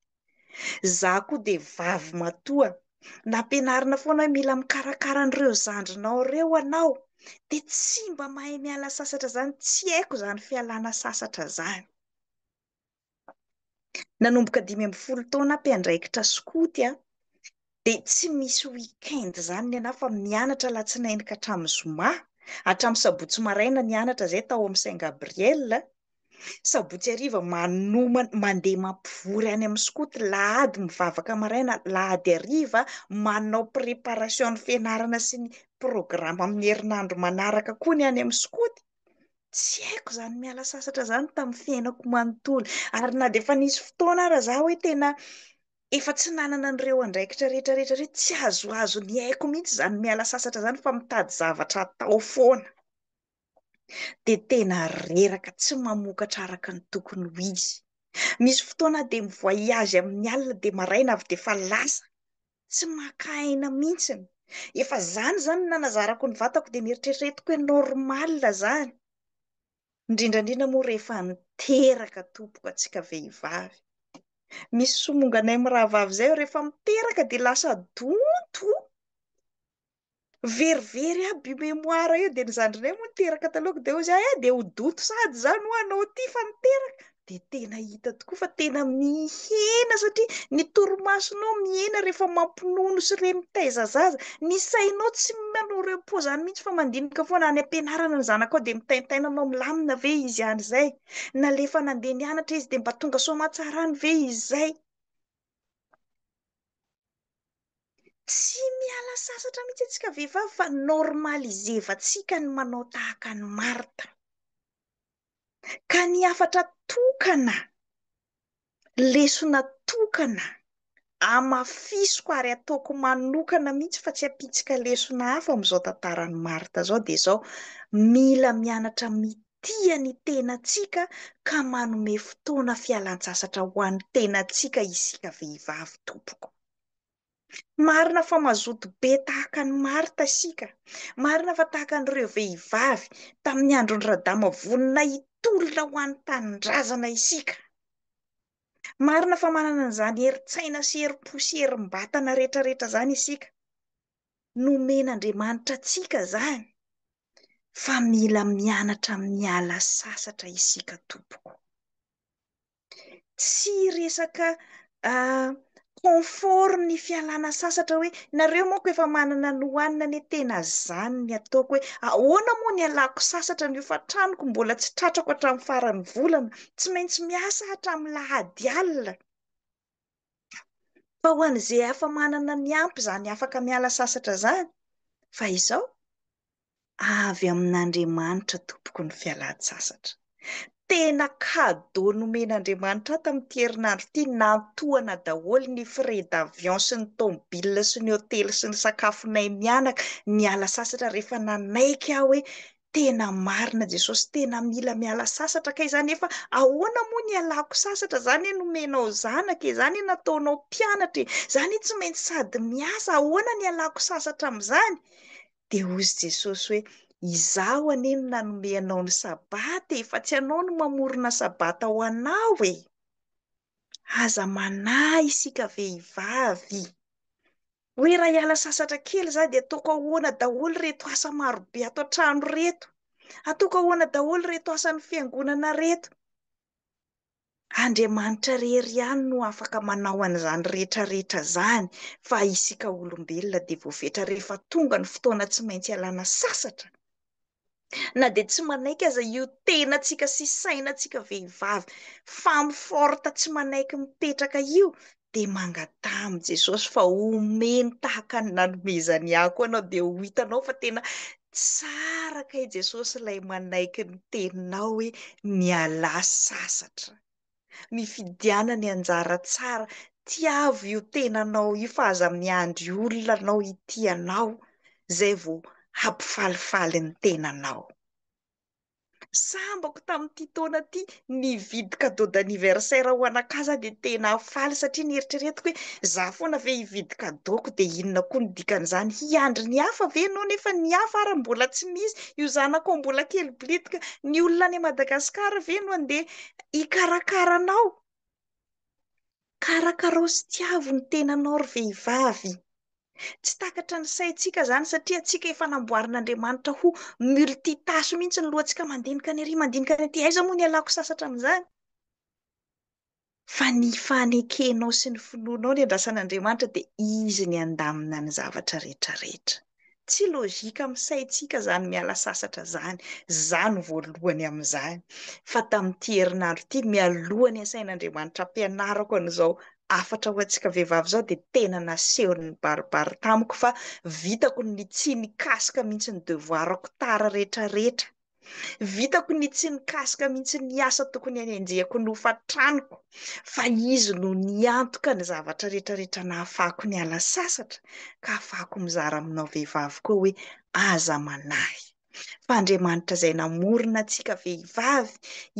Za koa dia vavy matoa, nampianarina foana hoe mila mikarakara an'ireo zandrinao ireo anao, dia tsy mba mahay miala sasatra izany, tsy haiko izany fialana sasatra izany. Nanomboka 15 taona aho mpiandraikitra skoty a, dia tsy misy week-end izany ny anah fa mianatra alatsinainy ka hatramin'ny zoma, hatramin'ny sabotsy maraina nianatra izay tao amin'ny Saint Gabriel, sabotsy hariva manomana, mandeha mampivory any amin'ny skoty, lahady mivavaka maraina, lahady hariva manao préparation ny fianarana sy ny programme amin'ny herinandro manaraka koa ny any amin'ny skoty. Tsy haiko izany miala sasatra izany tamin'ny fiainako manontolo. Ary na dia efa nisy fotoana ara za hoe tena efa tsy nanana an'ireo andraikitra rehetra rehetra ireo, tsy azoazo ny aiko mihitsy izany miala sasatra izany fa mitady zavatra atao foana. Dia tena reraka, tsy mamokatra araka ny tokony ho izy. Misy fotoana aho dia mi-voyage amin'ny alina dia maraina avy dia efa lasa. Tsy maka aina mihitsiny. Efa zany zany no nanazarako ny vatako dia neritreretiko hoe normal zany. Indrindra indrindra moa rehefa niteraka tompoko antsika vehivavy. Misy somonganay mirahavavy izay rehefa miteraka dia lasa donto. Verivery aby io mémoire io dia ny zandrinay moa niteraka talohako dia hoy izy eh dia ho donto sady izany ho'a anao ity fa niteraka. Dia tena hita tokoa fa tena mihena satria ny torimasonao mihena rehefa mampinono sy re mitaiza zaza. Ny sainao tsy manao repos izany mihitsy fa mandinika foana any am-pianarana ny zanakao dia mitaintaina anao milamina ve izy any izay? Nalefa nandeha nianatra izy dia mba tonga soamantsara any ve izy izay? Tsy miala sasatra mihitsy antsika vehivavy fa normalizevantsika ny manao tahaka an'i Martha. Ka ny hafatra tokana, lesona tokana, amafisiko ary ataoko manokana mihitsy fa tsy ampitsika lesona hafa amin'izao tantaran'i Martha izao dia izao, mila mianatra mitia ny tenantsika ka manome fotoana fialan-tsasatra ho an'ny tenantsika isika vehivavy tompoko. Marina fa mazoto be tahaka an'i Marta isika. Marina fa tahaka an'ireo vehivavy tamin'ny andron'i Radama vonona hitolona ho an'ny tanindrazana isika. Marina fa manana an'izany herin-tsaina sy herim-po sy herim-batana rehetrarehetra izany isika. Nomen'Andriamanitra antsika izany fa mila mianatra miala sasatra isika tompoko. Tsy resaka confort ny fialana sasatra hoe nareo manko efa manana ny hohanina anie tena zany ny ataoko hoe ahoana moa ny ialako sasatra ny hofan-tranoko mbola tsy tratrako hatramin'ny faran'ny volana, tsy maintsy miasa hatramin'ny lahady alina. Fa ho an'izay hafa manana ny ampy izany afaka miala sasatra izany fa izao Avy amin'Andriamanitra tompoko ny fialan-tsasatra. Tena cadeau nomen'Andriamanitra ahy tamin'ity herinandro ity, nantohana daholo ny frais d'avion sy ny tomobile sy ny hotely sy ny sakafonay mianaka, niala sasatra rehefa nanaiky aho hoe tena marina Jesosy, tena mila miala sasatra kay zany, efa ahoana moa ny ialako sasatra, za anie nomenao zanaka e, za anie nataonao mpianatra e, za anie tsy maintsy sady miasa, ahoana ny ialako sasatra amin'izany? Dia hozy Jesosy hoe, Izaho anie no nanome anao ny Sabata e, fa tsy ianao no mamorona Sabata ho anao e! Aza manahy isika vehivavy. Hoe raha hiala sasatra kely izaho dia ataoko ahoana daholo ireto asa marobe ato an-trano ireto? Ataoko ahoana daholo ireto asan'ny fiangonana ireto? Andriamanitra irery ihany no afaka manao an'izany rehetra rehetra izany fa isika olombelona dia voafetra rehefa tonga ny fotoana tsy maintsy ialana sasatra na dia tsy manaiky aza io tenantsika sy sainantsika vehivavy femme forte tsy manaiky mipetraka io dia mangataha amin'i Jesosy fa omeny tahaka ny nanomezany ahy koa anao dia ho hitanao fa tena tsara kay Jesosy ilay manaiky ny teninao hoe mialà sasatra, mifidiana ny anjara tsara, tiavo io tenanao io fa aza miandry olona anao hitia anao izay vao hampifalifaly ny tenanao. Sambako tamin'ity taona ity nividy cadeau d'anniversaire ho anakahy za dia tena faly satria nieritreretiko hoe za foana ve hividy cadeau-ko dia inona koa no dikan'izany? Hiandry ny hafa ve ianao nefa ny hafa ary mbola tsy misy, io zanakao mbola kely bilitika, ny olona any Madagasikara ve no andeha hikarakara anao? Karakarao sy tiavo ny tenanao ry vehivavy. Tsy takatra ny saintsika izany satria antsika efa namboarin'Andriamanitra ho multitâche mihitsy ny lohantsika mandinika ny ary mandinika ny aty, aiza moa ny ialako sasatra amin'izany? Fa ny fanekenao sy ny finoanao ny andrasan'Andriamanitra dia Izy ny handamina ny zavatra rehetra rehetra. Tsy logique amin'ny saintsika izany miala sasatra izany, izaho no voalohany amin'izany. Fa tamin'ity herinandro ity, mialoha ny asain'Andriamanitra hampianarako an'izao hafatra ho antsika vehivavy izao dia tena nasehony nibaribary tamiko fa vitako ny tsy nikasika mihitsy ny devoir-ko tara rehetra rehetra. Vitako ny tsy nikasika mihitsy ny asa tokony hanenjehako ny hofan-tranoko fa izy no niantoka ny zavatra rehetra rehetra nahafahako niala sasatra ka ahafahako mizara aminao vehivavy koa hoe aza manahy fa Andriamanitra izay namorona antsika vehivavy,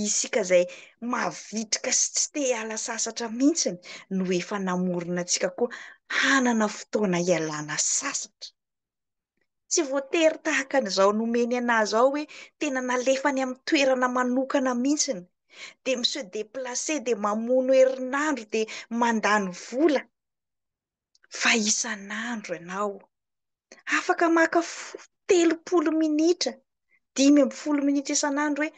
isika izay mavitrika sy tsy te hiala sasatra mihitsy no efa namorona antsika koa hanana fotoana hialana sasatra. Tsy voatery tahaka an'izao nomeny anà izao hoe tena nalefany amin'ny toerana manokana mihitsiny, dia mi-se déplacer, dia mamono herinandro, dia mandany vola, fa isan'andro ianao afaka maka 30 minitra, 15 minitra isan'andro hoe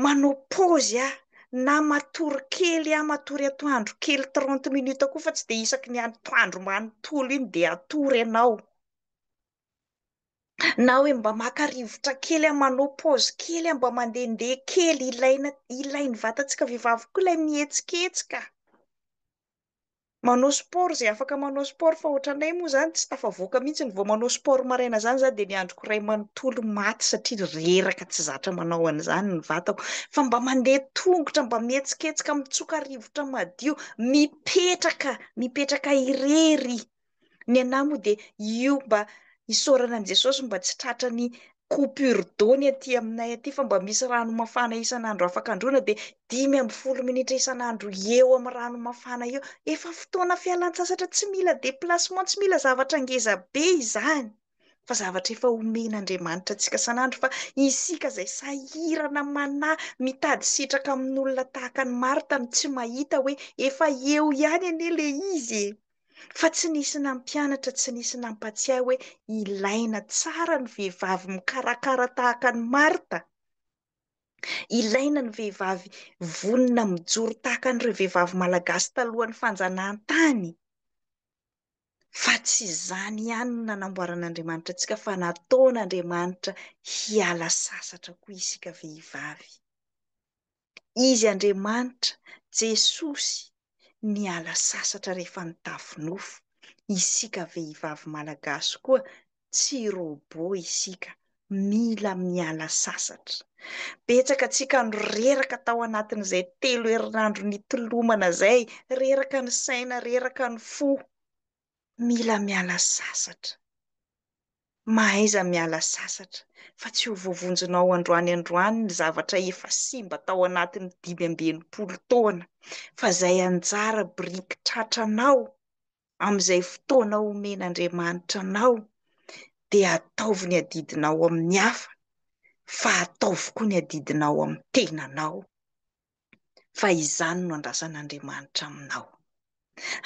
manao pause aho na matory kely aho, matory atoandro kely 30 minutes koa fa tsy dia isaky ny atoandro manontolo iny dia hatory ianao. Na hoe mba maka rivotra kely aho, manao pause kely aho, mba mandehandeha kely, ilaina, ilain'ny vatantsika vehivavy koa ilay mihetsiketsika. Manao sport izay afaka manao sport fa ohatranay moa izany tsy tafavoaka mihitsy ny vao manao sport maraina izany za dia ny androko iray manontolo maty satria reraka tsy zatra manao an'izany ny vatako fa mba mandeha tongotra mba mihetsiketsika mitsoka rivotra madio mipetraka mipetraka irery Ny anah moa dia io mba isaorana an'i Jesosy mba tsy tratran'ny coupure d'eau ny aty aminay aty fa mba misy rano mafana isan'andro afaka androana dia 15 minitra isan'andro eo amin'ny rano mafana eo. Efa fotoana fialan-tsasatra tsy mila déplacement, tsy mila zavatra ngeza be izany fa zavatra efa omen'Andriamanitra antsika isan'andro fa isika izay sahirana manahy mitady sitraka amin'olona tahaka an'i Marta no tsy mahita hoe efa eo ihany anie ilay izy e! Fa tsy nisy nampianatra, tsy nisy nampatsiahy hoe ilaina tsara ny vehivavy mikarakara tahaka an'i Marta. Ilaina ny vehivavy vonona mijoro tahaka an'ireo vehivavy malagasy talohan'ny fanjanahantany. Fa tsy izany ihany no nanamboaran'Andriamanitra antsika fa nataon'Andriamanitra hiala sasatra koa isika vehivavy. Izy Andriamanitra, Jesosy, niala sasatra rehefa nitafy nofo. Isika vehivavy malagasy koa tsy robot isika, mila miala sasatra. Betsaka antsika no reraka tao anatin'izay 3 herinandro nitolomana izay, reraka ny saina, reraka ny fo. Mila miala sasatra. Mahaiza miala sasatra fa tsy ho voavonjinao androany androany ny zavatra efa simba tao anatin'ny 65 taona fa izay anjara biriky tratranao amin'izay fotoana omen'Andriamanitra anao dia ataovy ny adidinao amin'ny hafa fa ataovy koa ny adidinao amin'ny tenanao. fa izany no andrasan'Andriamanitra aminao.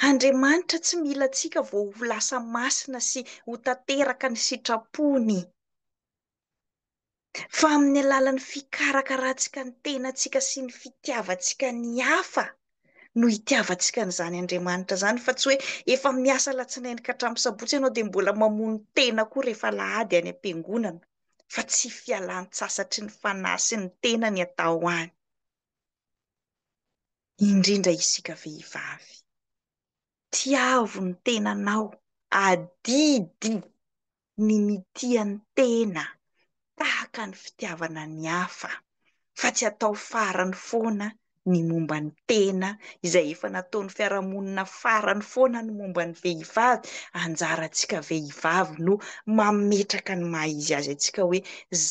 Andriamanitra tsy mila antsika vao ho lasa masina sy ho tanteraka ny sitrapony, fa amin'ny alalan'ny fikarakarantsika ny tenantsika sy ny fitiavantsika ny hafa no itiavantsika an'izany Andriamanitra izany, fa tsy hoe efa miasa alatsinainy ka hatramin'ny sabotsy ianao dia mbola mamono tena koa rehefa alahady any am-piangonana. fa tsy fialan-tsasatry ny fanahy sy ny tena ny atao any, indrindra isika vehivavy. Tiavo ny tenanao, adidy ny mitia ny tena tahaka ny fitiavana ny hafa, fa tsy atao farany foana ny momba ny tena, izay efa nataon'ny fiarahamonina farany foana ny momba ny vehivavy, anjarantsika vehivavy no mametraka ny maha izy azy antsika hoe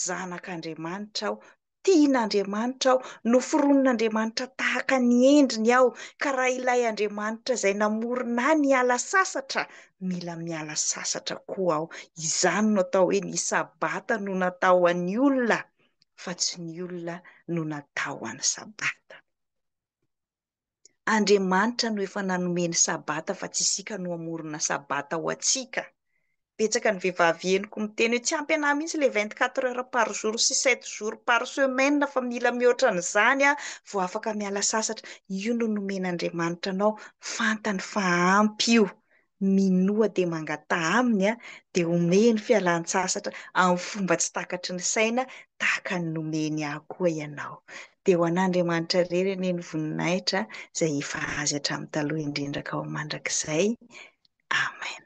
zanak'Andriamanitra aho, Tian'Andriamanitra aho, noforonin'Andriamanitra tahaka ny endriny aho, ka raha ilay Andriamanitra izay namorona ahy niala sasatra, mila miala sasatra koa aho. Izany no atao hoe ny Sabata no natao ho an'ny olona, fa tsy ny olona no natao ho an'ny Sabata. Andriamanitra no efa nanome ny Sabata fa tsy isika no hamorona Sabata ho antsika. Betsaka ny vehivavy henoko miteny hoe tsy ampy anah mihitsy ilay 24 heures par jour sy 7 jours par semaine fa mila mihoatra an'izany aho vao afaka miala sasatra. Io no nomen'Andriamanitra anao, fantany fa ampy io. Minoa dia mangataha aminy dia omeny fialan-tsasatra amin'ny fomba tsy takatry ny saina tahaka ny nomeny ahy koa ianao. Dia ho an'Andriamanitra irery anie ny voninahitra izay efa azy hatramin'ny taloha indrindra ka ho mandrakizay. Amen.